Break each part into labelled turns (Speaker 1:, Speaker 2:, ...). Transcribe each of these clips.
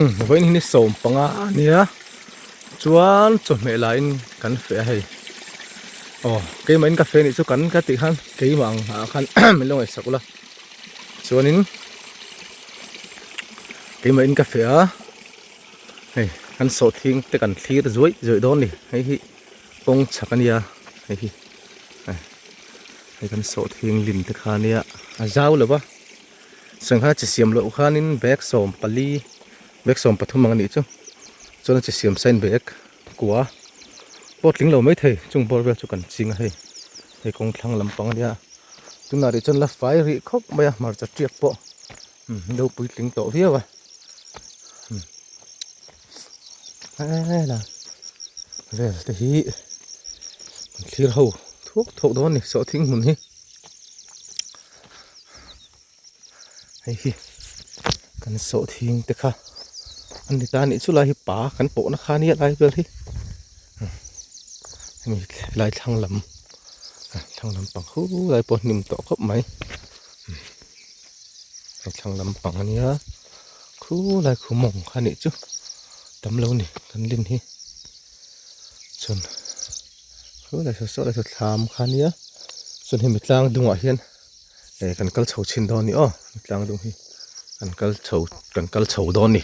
Speaker 1: Vawiin hi ni 15 a nia chuan chawhmeh laiin kan feh a hei aw keimahin ka feh anih chu kan ka tih khan keimah ang ah khan min lo ngaihsak ula chuanin keimahin ka feh a hei kan sawhthing te kan thlir zuaih zuaih dawn a ni hei hi kawng chhak a nia hei hi hei kan sawhthing lim te kha ania a zau lo va. Sangha chi siam loh khanin bag 14 bag 13 ang a nih chu chuan a chi siam sain bag kua pawh tling lo maithei chung bawr vel chu kan ching a hei hei kawng thlang lampang a nia tunah rih chuan la fai rih khawp mai a hmarcha tiak pawh lo puitling tawh viau a helai vel te hi an thlir ho thuak thuak dawn a ni sawhthing hmun hi. Hei hi kan sawhthing te kha an ni ta a nih chu lai hi pa kan pawhna kha ania lai vel hi hemi lai thlang lam thlang lam pang hu lai pawh hnim tawh khawp mai hei thlang lam pang ania khu lai khu mawng kha nih chu tam lo ni kan lin hi chuan Chu lai saw saw lai saw thlam kha nia chuan hemi tlang dungah hian eh kan kal chho chhin dawn a ni aw tlang dung hi kan kal chho kan kal chho dawn a ni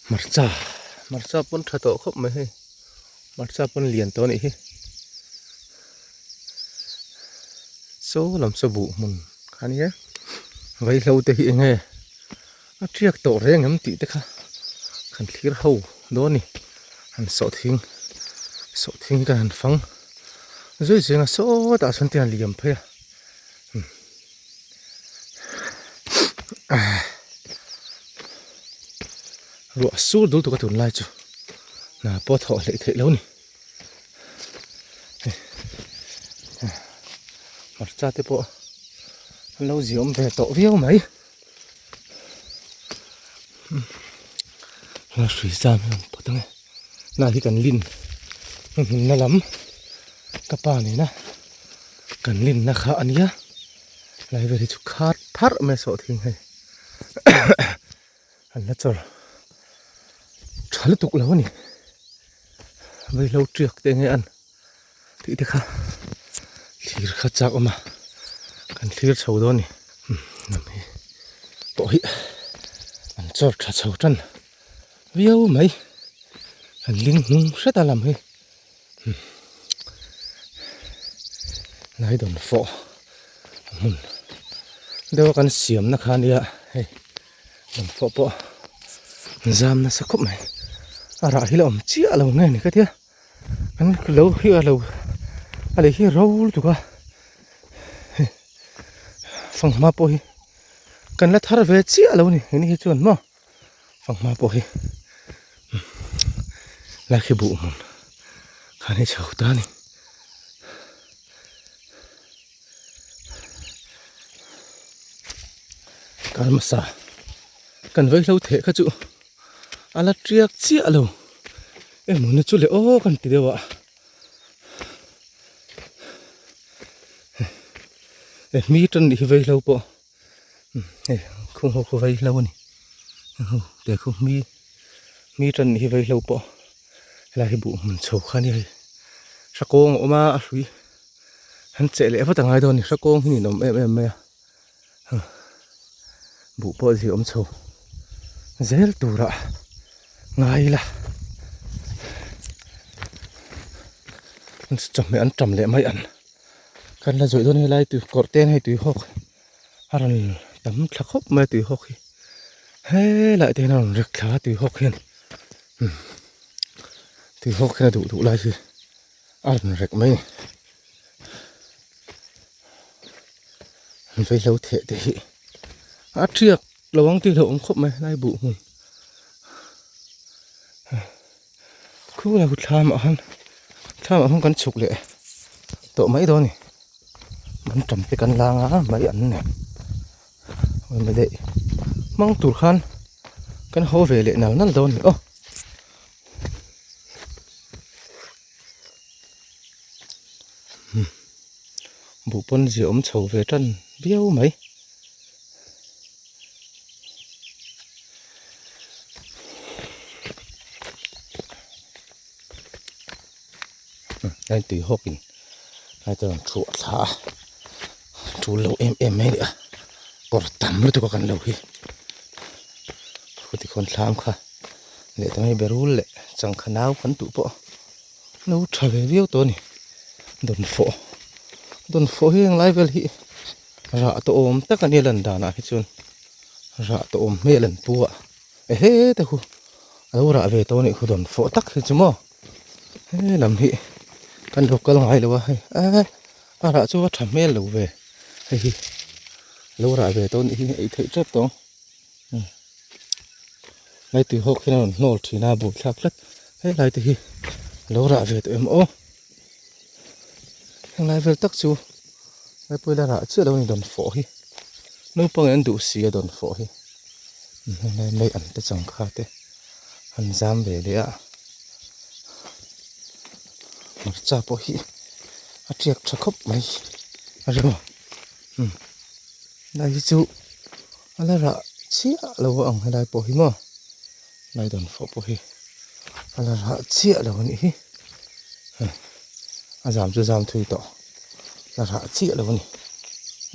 Speaker 1: hmarcha hmarcha pawn tha tawh khawp mai hei hmarcha pawn lian tawh a nih hi. Saw lam saw buh hmun kha nia vaihlo te hi eng nge a tiak tawh reng em tih te kha kan thlir ho dawn a ni han sawhthing sawhthing hi kan han fang zui zeng a sawtah sawn te a liam phei a ruah sur dul tuk a tunlai chu hna pawh a thawh hleih theih lo a ni. Hmarcha te pawh an lo ziawm ve tawh viau mai a hrui zam hi an pawt ange lai hi kan lin hmunna lam ka pa nena kan linna kha a nia lai vel hi chu khat pharh mai a sawhthing hei an la chawr tha lutuk lo a ni. Vaihlo tiak te nge an tih te kha thlir kha chak awm a kan thlir chho dawn a ni hnam hi pawh hi an chawr tha chho tan viau mai an ling hnung hret a lam hi lai dawn fawh hmun deuh a kan siam na kha ania hei. Lam fawh pawh an zam nasa khawp mai a rah hi la awm chiah lo nge ni ka tia an lo hi a lo a lei hi ro lutuk a hei fanghma pawh hi kan la thar ve chiah lo a ni heni hi chuan maw fanghma pawh hi lai khi buh hmun khan hi chho ta a ni. Kal hmasa kan vaihlo theh kha chu a la tiak chiah lo emaw ni chu le aw kan ti deuh a eh mi tan nih hi vaihlo pawh hei khung ho khu vaihlo a ni te khu mi mi tan nih hi vaihlo pawh helai hi buh hmun chho kha a ni hei hrakawng a awm a a hrui. An cheh leh vat a ngai dawn a ni hra kawng hi ninawm em em mai a buh pawh zia awm chho zel turah ngai ila chawhmeh an tam leh mai an kan la zawih dawn helai tui kawr te hian hei tui hawk a rawn tam thla khawp mai a tui hawk hi helai te hian a rawn rek thla a tui hawk hian tui hawk hian a duh duh lai hi. A rawn rek mai a ni vaihlo theh te hi a thiak lo ang tih hlauhawm khawp mai lai buh hmun khu lai khu thlam ah khan thlam ah khan kan chhuk leh tawh mai dawn a ni an tam te kan lang a mai an ni hmang tur khan kan haw ve leh nal nal dawn a ni aw. Umm buh pawn zia awm chho ve tan viau mai. A intui hawk in lai te rawn thuah thla a tul lo em em mai a ni a kawr tam lutuk a kan lo hi khawtikhawn thlam kha leh ta mai berul leh changkha nau kan tuh pawh lo tha ve viau tawh a ni dawnfawh dawnfawh hi heng lai vel hi rah tawh awm tak a nia lan danah hi chuan rah tawh awm hmel an pu a ehe te khu a lo rah ve tawh a nih khu dawnfawh tak hi chu maw. He lam hi kan lo kal ngai lo a hei eee a rah chu a tha hmel lo ve hei hi lo rah ve tawh anih hi ei theih tep tawh ang lai tui hawk hian a rawn hnawl thin a bul thlak tlat helai te hi lo rah ve tawh em aw henglai vel tak chu lai pawh ila rah chiah lo a ni dawn fawh hi naupang in an duh si a dawn fawh hi helai mai an te changkha te. Han zam ve leh a hmarcha pawh hi a tiak tha khawp mai a rem a umm helai hi chu a la rah chiah lo ang helai pawh hi maw helai dawnfawh pawh hi a la rah chiah lo a nih hi a zam chu zam thui tawh a la rah chiah lo a ni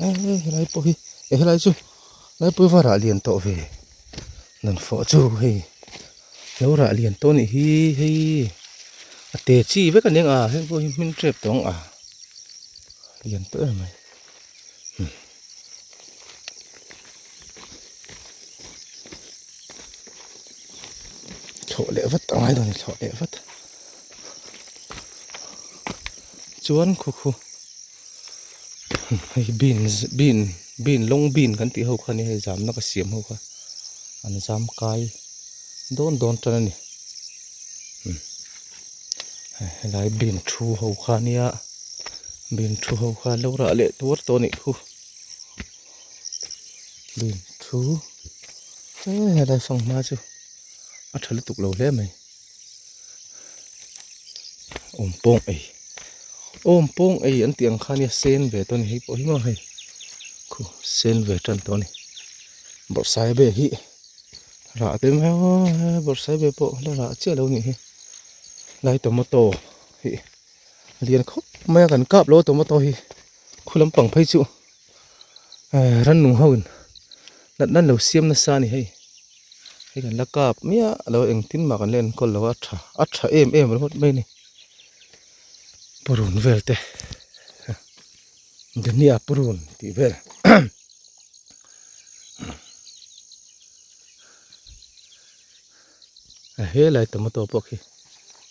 Speaker 1: eh helai pawh hi eh helai chu laipui va rah lian tawh ve. Nan fawh chu hei lo rah lian tawh anih hi hei a te chi vek a nia heng pawh hi hmin tep tawh ang a lian tawh em mai thlawh leh vat a ngai dawn a ni thlawh leh vat chuan khu khu hei beans bean bean long bean kan tih ho kha nia hei zamna ka siam ho kha an zam kai dawn dawn tan a ni helai bean thu ho kha nia bean thu ho kha lo rah leh tuar tawh a nih khu bean thu helai fanghma chu a tha lutuk lo hle mai. Awm pawng ei awm pawng ei an tih ang kha nia sen ve tawh a ni hei pawh hi maw hei khu sen ve tan tawh a ni bawrhsai vel hi rah te mai a bawrhsai vel pawh la rah chiah lo nih hi lai tomato hi a lian khawp mai a kan kap lo a tomato hi khu lampang phei chu rannung ho in natna an lo siam nasa a ni hei. Hei kan la kap miah lo engtin mah kan la enkawl lo a tha a tha em em ringawt mai a ni purun vel te dhania purun tih vel a helai tomato pawh khi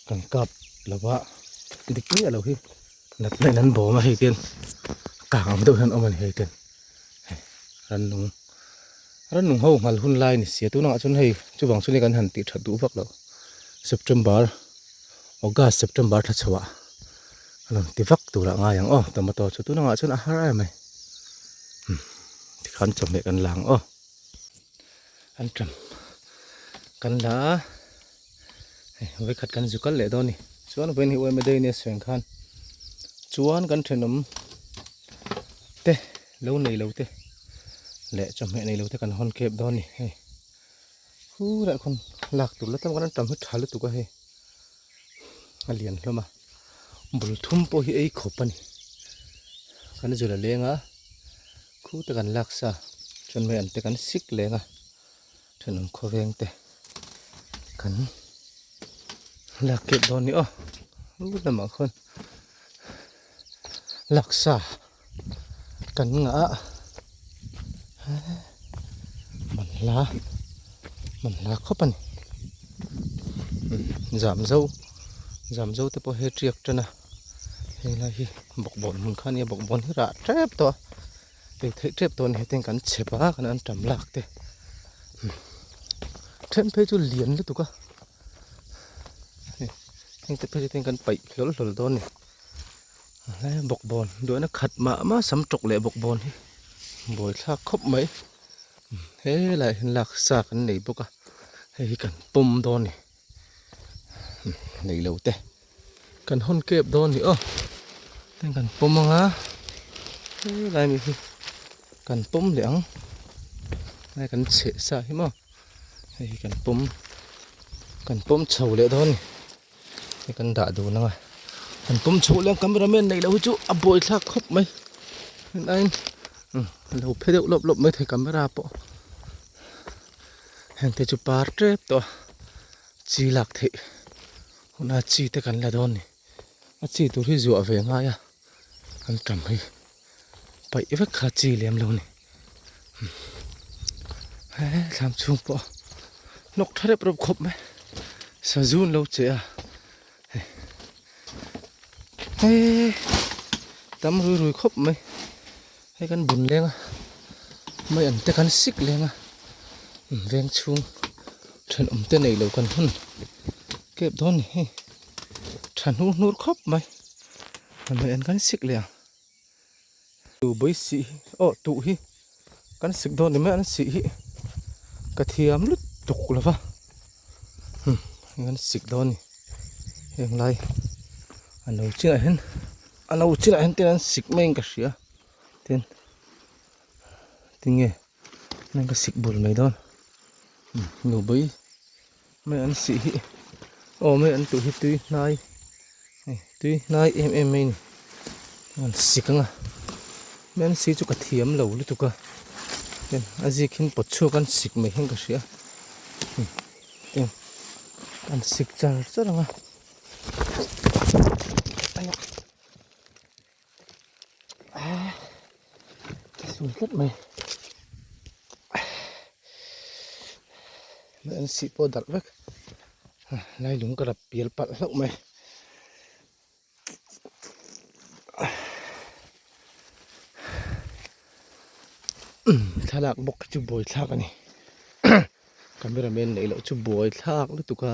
Speaker 1: kan kap lo va dik miah lo hi natna in an bawm a hei ten kang ang deuh hian a awm a ni hei ten hei rannung. Rannung ho nghal hun lai a ni sia tunah chuan hei chuvang chuan kan han tih that duh vak lo September August September thla chhoah a rawn ti vak turah ngai ang aw tomato chu tunah chuan a har em mai umm tikhan chawhmeh kan la ang aw an ṭam kan la a hei vawikhat kan zu kal leh dawn a ni chuan vawiin hi uaima day nia sawi ang khan chuan kan thenawm te. Lo nei lo te leh chawhmeh nei lo te kan hawn kep dawn a ni hei khurah khawn lak tur la tam kan tam hi tha lutuk a hei a lian hlawm a bul thum pawh hi ei khawp a ni kan zul a leng a khu te kan lak sa chuan mai an te kan sik leng a thenawm khawveng te kan lak kep dawn a ni aw lamah khawn laksa kan ngah a man hla man hla khawp a ni zam zo zam zo te pawh hi a tiak tan a helai hi bawkbawn hmun kha a nia bawkbawn hi rah tep tawh a ei theih tep tawh a ni hetiang kan chhep a kan an tam lak te then phei chu lian lutuk a. Heng te phei chu kan paih hlawl hlawl dawn a ni he bawkbawn duahna khat mah mah sam tawk leh bawkbawn hi buaithlak khawp mai helaiah hian lak sa kan nei bawk a hei hi kan pawm dawn a ni nei lo te kan hawn kep dawn a ni aw. Heng kan pawm ang a, helai mi hi kan pawm leh ang, helai kan chheh sa hi maw hei hi kan pawm kan pawm chho leh dawn a ni, hei kan dah dun ang a, kan pawm chho leh ang camera man neih loh hi chu a buai thlak khawp mai, helaiin a lo phe deuh lawp lawp maithei camera pawh, heng te chu par tep tawh a chi lak theih hunah chi te kan la dawn a ni. A chi tur hi zuah ve ngai a an tam hi paih vek kha chi lem lo ni he thlam chhung pawh hnawk tha rep rep khawp mai sazu an lo che a hei tam rui rui khawp mai hei kan bun leng a mai an te kan sik leng a veng chhung thenawm te neilo kan hun kep dawn ni hei. Tha hnur hnur khawp mai hmeh an kan sik leh ang tu bawi sih hi aw tuh hi kan sik dawn ni mai an sih hi ka thiam lutuk lo va kan sik dawn ni heng lai a no chinah hian a no chinah hian tin an sik mai in ka hria tin tinge ka sik bul mai dawn nu bawi. Mai an sih hi aw mai an tuh hi tui hnai hei tui hnai em em mai a ni an sik ang a mai an sih chu ka thiam lo lutuk a tin a zik hian pawt chhuak an sik mai hian ka hria tin an sik char char ang a. Sul tlat mai an sih pawh darh vek lai lung ka rap pial palh hlauh mai thlalak bawk hi chu buai thlak a ni camera man neih loh chu buai thlak lutuk a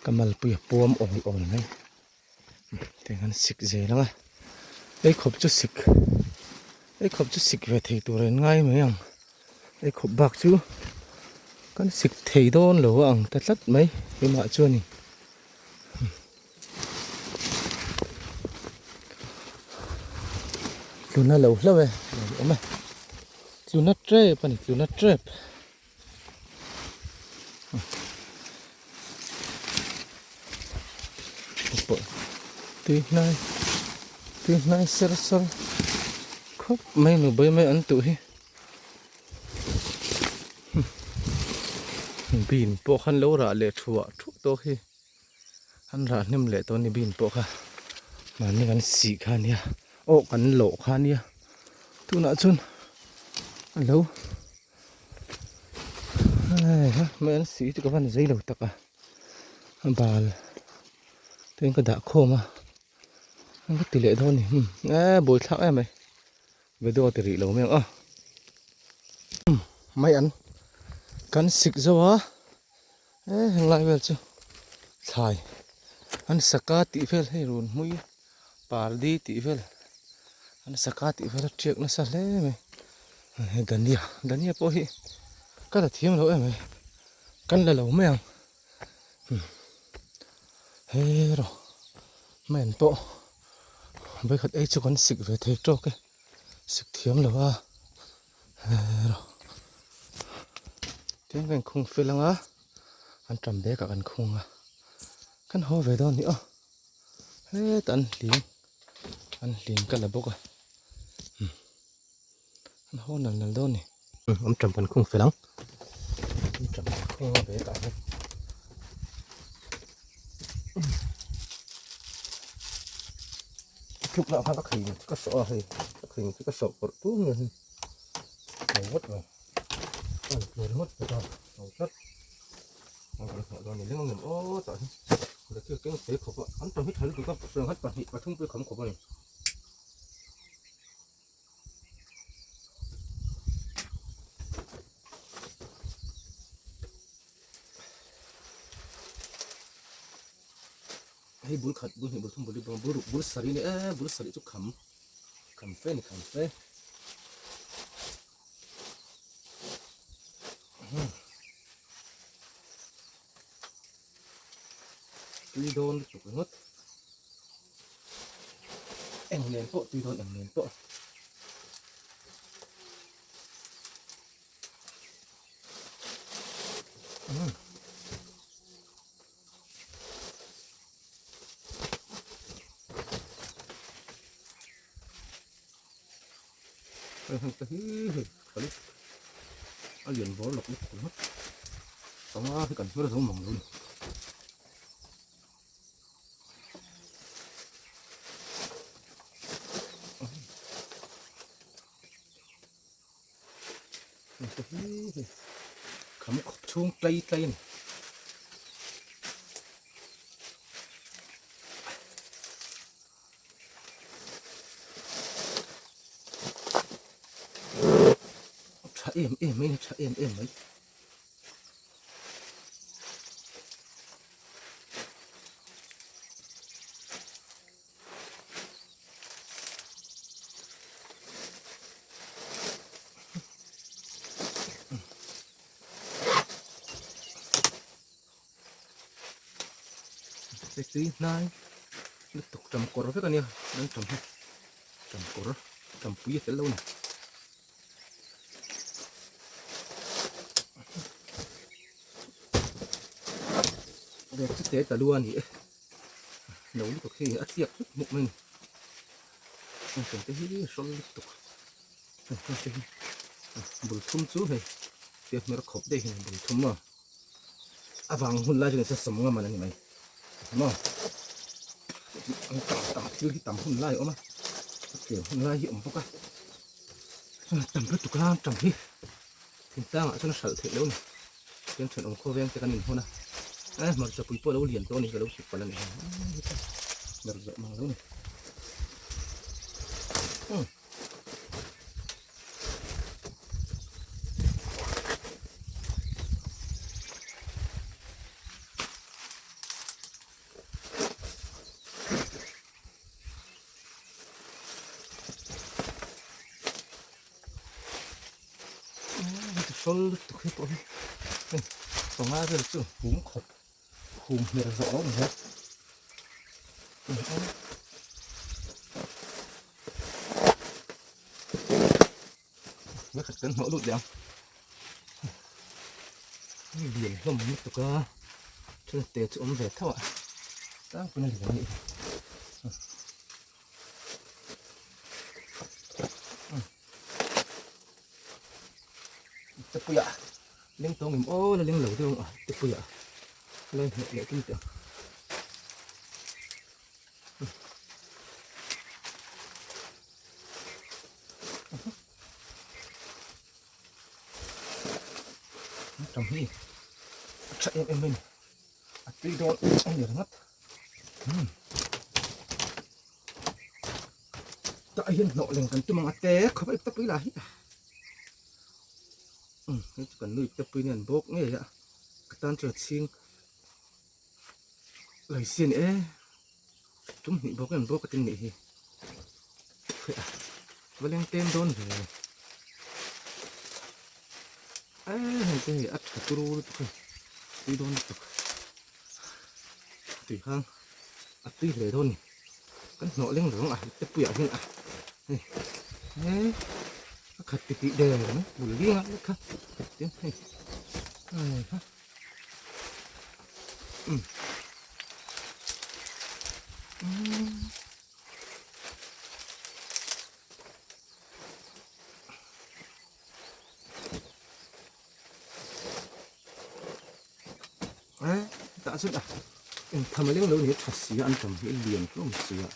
Speaker 1: ka malpui a puam awl awl mai. Tiang an sik zel ang a ei khawp chu sik ei khawp chu sik ve thei tur an ngai mai ang ei khawp bak chu kan sik thei dawn lo a ang ta tlat mai keimah chuanin tluna lo hlauh e a lo awm e tluna tep a ni tluna tep. Tui hnai tui hnai ser sawr khawp mai nu bai mai an tuh hi bean pawh khan lo rah leh thuah thuah tawk hi an rah hnem leh tawh a ni bean pawh kha mahni kan sih kha a nia aw kan lawh kha a nia tunah chuan a lo. Hei an sih chu ka van zei lo tak a a bal te ka dah khawm a ka ti leh dawn a ni e buai thlak em mai video ti rih lo mai ang aw mai an kan sik zo a e henglai vel chu thlai an saka tih vel hei run hmui pardi tih vel an saka tih vel a tiak nasa hle mai hei dania dania pawh hi ka la thiam lo em mai kan la lo mai ang hero main pawh vawikhat ei chu kan sik ve thei tawk e sik thiam lo a hero tin kan khung fel ang a an tam bag ah kan khung a kan haw ve dawn a ni aw. Hetah an hling an hling ka la bawk a an haw nal nal dawn a ni. An tam kan khung fel ang an tam kan khung a bag ah hian. Tluk lah khan ka khei ka sawh a hei ka khei chu ka sawh pawrh tum mai hi lo ngawt mai a lo ringawt bawk a lo tlat. An kan hnawh dawn ni leng ang aw tah hi thil keng phei khawp a an tam hi tha lutuk a sanghat pahnih pathum pawh hi kham khawp a ni. Hei bul khat bul hnih bul thum bul li bul ruk bul sarih a ni e bul sarih chu kham kham fe a ni kham fe. Tui dawn lutuk ringawt. Eng nen pawh tui dawn eng nen pawh. Umm. A lian bawr lawk lutuk ringawt panga hi kan hmer zo mang lo a ni. Kham khawp chhung tlai tlai a ni. Tha em em mai tha em em mai. Tui hnai lutuk tam kawr vek a nia an tam hi tam kawr tam pui a tel lo a ni. Rek chu te ta lu a ni e lo lutuk hi a tliak hmuk hmuk mai a ni heng te hi hrawl lutuk heng te hi bul thum chu hei tia hmer khawp daih hi bul thum a. A vang hun lai chu nise sawm nga man a ni mai maw an tam tam thil hi tam hun lai a awm a a tlem hun lai hi a awm bawk a chuan tam lutuk a tam hi thingtlang ah chuan a hralh theih loh a ni tin thenawm khawveng te kan inhawn a eh hmarcha pui pawh a lo lian tawh a ni ka lo hrilh palh a ni ber zawh mang lo a ni. Hrawl lutuk hi pawh hi hei panga vel chu hum khawp hum hmer zawh lo ni hle. Khat kan hnawh lut leh ang hei lian hlawm lutuk a thil te chu awm ve tho a tlangpui a lian a nih hi tepuia leng tawng em aw la leng lo deuh ang a tepuia la hnawh leh tum teh ang. Tam hi a tha em em mai ni a tui dawn a ni ringawt tah hian hnawh leng kan tum ang a te khawp a ipte pui lah hi hei chu kan nu ipte pui nen bawk ngei a ka tan chuan a chhing. Laisian e tum hnih bawk em bawk a tin nih hi va leng tlem dawn ve e hei te hei a tha turu lutuk hei tui dawn lutuk tui hang a tui hle dawn ni kan hnawh leng reng a te puiah hian a hei e a khat ti tih der mai bul ling a kha tin hei ha. Tah chuan a engtham a leng lo ni a tha si a an tam hi a lian hlawm si a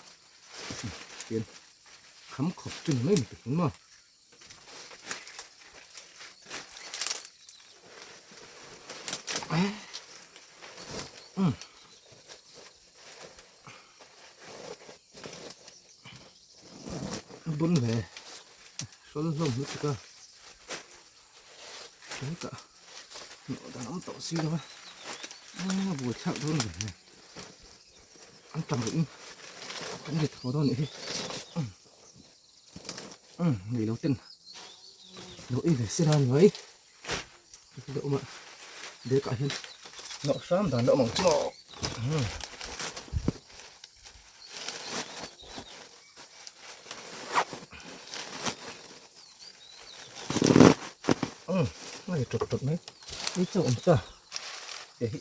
Speaker 1: tian kham khawp chu ni mai ni tih maw. Bun ve hrawl hlawm lutuk a hetah hnawh dan awm tawh si lo a a buai thlak dawn ve an tam rih in kan ri tho dawn nih hi. Nei lo ten lo ei ve se la ni mai la awm a bag ah hian hnawh hram dan la awm ang chu maw. ri tawt tawt mai ei chauh awm ta hei hi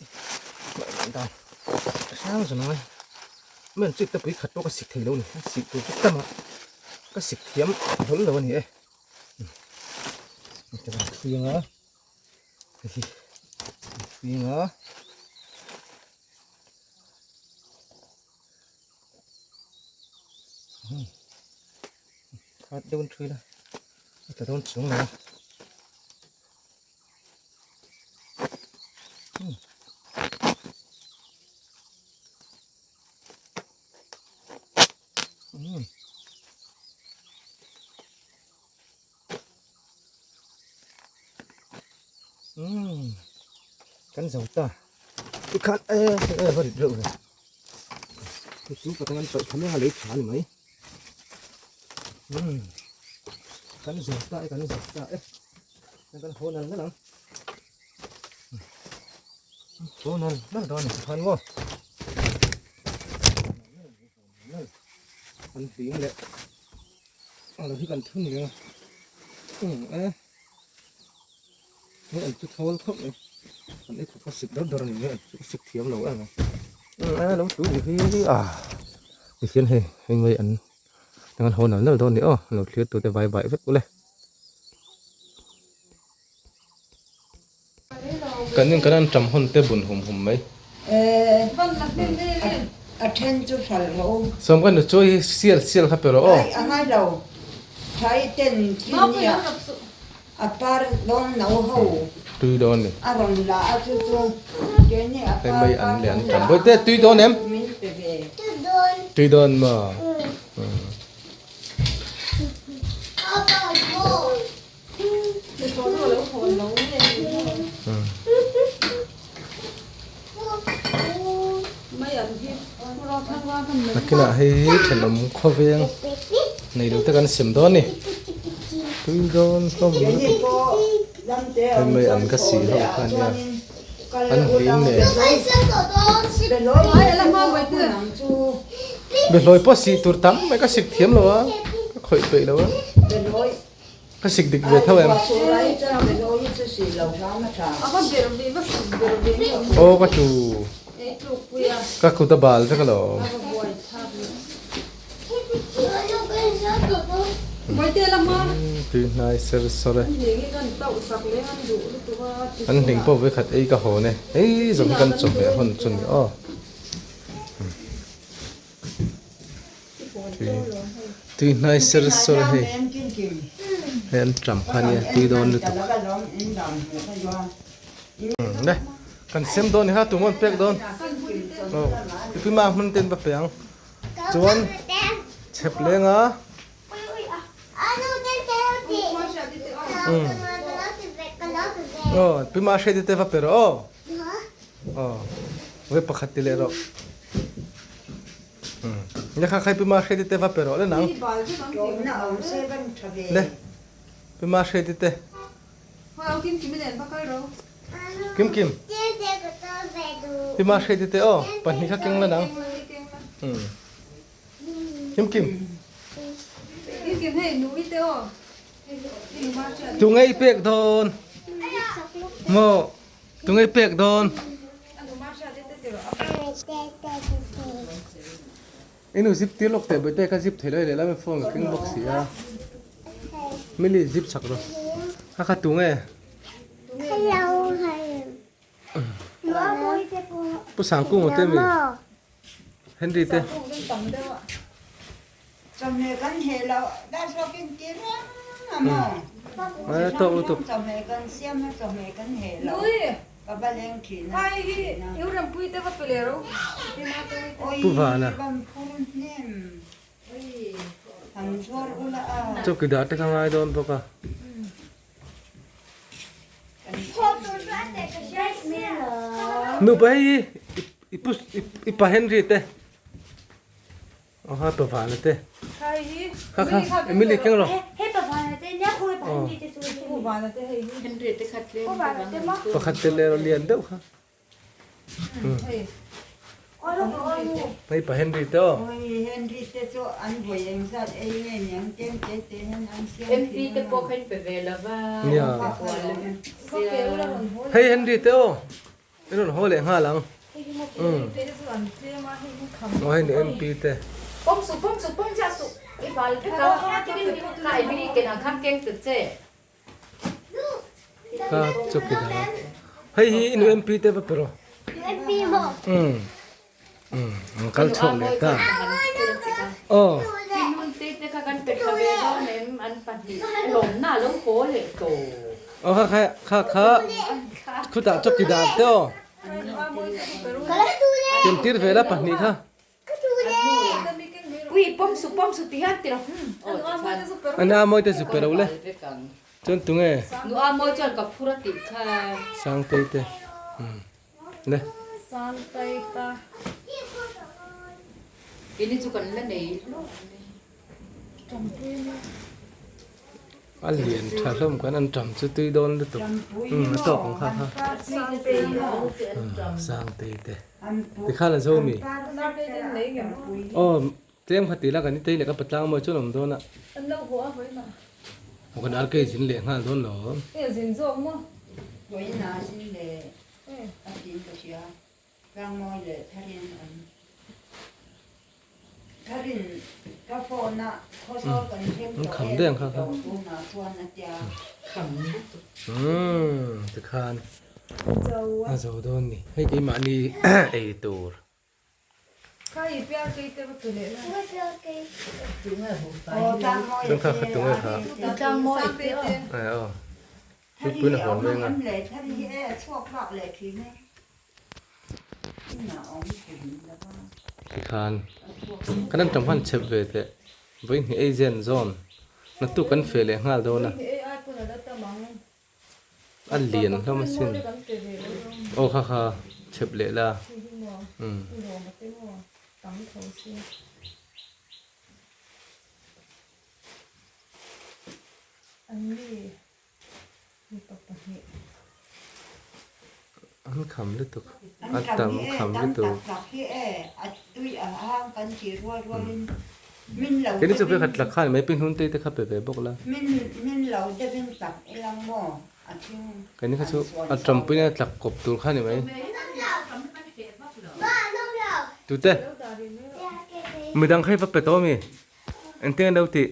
Speaker 1: dan hrang zawng ang a men chik te pui khat pawh ka sik thei lo a ni a sik tur chu tam a ka sik thiam hlawl lo a ni e thui anga hei hi thui anga. Khat deuh an thui la a tla dawn chung lo a Kan zo ta tikhan e e va rit reuh ve chu ka tan paih tham a lei tha ni mai kan zo ta e kan zo ta e kan haw nal nal ang haw nal nal dawn ni tikhan maw an hling leh a lo hi kan thun reng a um e hei an chu thawl khawp mai an ei khawp a sik deuh deuh a ni mai an chu sik thiam lo em a um e lo tui hi a tihian hei hei mai an an haw nal nal dawn a ni aw lo thlir tute vai vai vek ule Kan in kan an ṭam hawn te bun hum hum mai.
Speaker 2: A then chu hral ho.
Speaker 1: Sawm ka nu chu hi sial sial kha pe rawh aw.
Speaker 2: A ngai lo. Thai ten khi nia a par dawn no ho.
Speaker 1: Tui dawn ni.
Speaker 2: A rawn la a chu chu ke ni a par
Speaker 1: mai an leh an ṭam. Bawihte tui dawn em?
Speaker 2: Min pe ve.
Speaker 1: Tui dawn maw? Nakinah hei hi thenawm khawveng nei lo te kan sem dawn a ni tui dawn hlawm lutuk hei mai an ka sih ho kha ania an hlim nen behlawi pawh sih tur tam mai ka sik thiam lo a ka khawih peih lo a. Ka sik dik ve tho em? Aw ka tlu. Ka kut a bal vek alawm. Tui hnai ser sawr e. An hling pawh vawikhat ei ka hawn e. Hei zawng hi kan chawhmeh hawn chu ni aw. Tui hnai ser sawr hei hei an ṭam kha ania tui dawn lutuk le kan sem dawn ni kha tumaw an pek dawn aw ipima hmun ten va pe ang chuan chhep leng a aw ipima hriat te va pe rawh aw aw vawi pakhat ti leh rawh. Nge kha khai Pi Mahriati te va pe rawh le nang. Le Pi Mahriati te. Kim Kim. Pi Mahriati te aw pahnih kha keng la nang. Kim Kim. Tunge i pek dawn? Maw Tunge pek dawn? I nu zip tir lawk teh bawihte ka zip thei lo lehlam in phone ka keng bawk si a. Mili zip chak rawh. Kha kha tunge? Pu Sangkunga te mi? Henry te.
Speaker 2: Chawhmeh kan heh loh dah zawkin ti reng a maw?
Speaker 1: Ai tawk lutuk.
Speaker 2: Chawhmeh kan siam a chawhmeh kan heh loh ka va leng thin a.
Speaker 1: Pu Vana. Chawkidar te ka ngai dawn bawk a. Nupa hei i pu i pa Henry te. Aw ha pa Vana te. Kha kha Emily keng rawh. Pakhat te leh rawh lian deuh kha. Hei pa Henry te aw.
Speaker 2: Oi Henry te chu an vawi engzat ei nge niang tlem te te hian an siam
Speaker 3: MP te pawh kha in pe ve lo va.
Speaker 1: Nia. Hei Henry te aw. I rawn haw leh nghal ang. Umm. Aw hei ni MP te.
Speaker 3: Pawm suh pawm suh pawm chiah suh. I bal vek a. Ka i bik ken ang khan keng ta che.
Speaker 1: Kha chu ki dang. Hei hi i nu MP te va pe rawh.
Speaker 4: MP maw?
Speaker 1: Umm. Umm an kal chhuak leh ta. Aw.
Speaker 3: Pinun te te kha kan pe tha ve dawn em an pahnih lawmna a lo haw leh tawh.
Speaker 1: Aw kha kha kha kha khutah chawki dar te aw. Ken tir ve la pahnih kha.
Speaker 3: Ui pawm su pawm su ti hian ti rawh.
Speaker 1: An a mawi te zu pe lo le. Chuan tunge?
Speaker 3: Nu a mawi chuan ka phur a tih kha.
Speaker 1: Sangtei te. Umm. Le.
Speaker 5: Sangtei ta.
Speaker 3: Ini chu kan la nei hlawm mai.
Speaker 5: Ṭampui nia.
Speaker 1: A lian tha hlawm khan an ṭam chu tui dawn lutuk. Umm a tawk ang kha kha.
Speaker 5: Sangtei te.
Speaker 1: Sangtei te. Tikhan a zo mi? Aw tlem kha ti la kan itei leh ka patlang mawi chuan awm dawn a.
Speaker 5: An lo haw a vawiin ah.
Speaker 1: Aw kan RK zin leh nghal dawn lo.
Speaker 5: E zin zawk maw?
Speaker 2: Vawiin ah zin leh a tiin ka hria. Tlangmawi leh Tharin an Tharin ka phone a khawzawl kan thleng tawh em ti tawh tunah chuan a tia.
Speaker 3: Kham lutuk.
Speaker 1: Umm tikhan a zo dawn ni. Hei keimahni ei tur.
Speaker 5: Kha i pial kei te va tu leh la.
Speaker 2: Aw Tlangmawi
Speaker 1: Chuan kha kha tunge kha.
Speaker 3: Tlangmawi te aw.
Speaker 1: Aw.
Speaker 2: Thari hi a awm ang em le? Thari hi e a chhuak vak leh thin e. Inah a awm thin lo va.
Speaker 1: Tikhan kan an tam han chep ve teh. Vawihnih ei zen zawn naktuk kan feh leh nghal dawn a. A lian hlawm asin. Aw kha kha chep leh la. Umm. An kham lutuk
Speaker 2: a tam kham lutuk
Speaker 1: Keini chu vekhat tlak khan mai pi hnun te te kha pe ve bawk la Keini kha chu a tanpuina tlak kawp tur kha ni mai Tute midang kha i va pe tawh ami engtin an lo tih.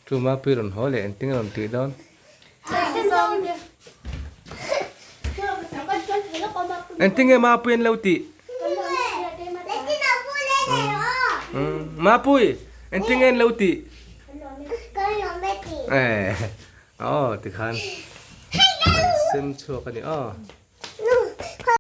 Speaker 1: Chu mapui rawn haw leh engtin rawn tih dawn. Engtin nge mapui an lo tih? Mapui engtin nge an lo tih? Aw tikhan sem chhuak a ni aw.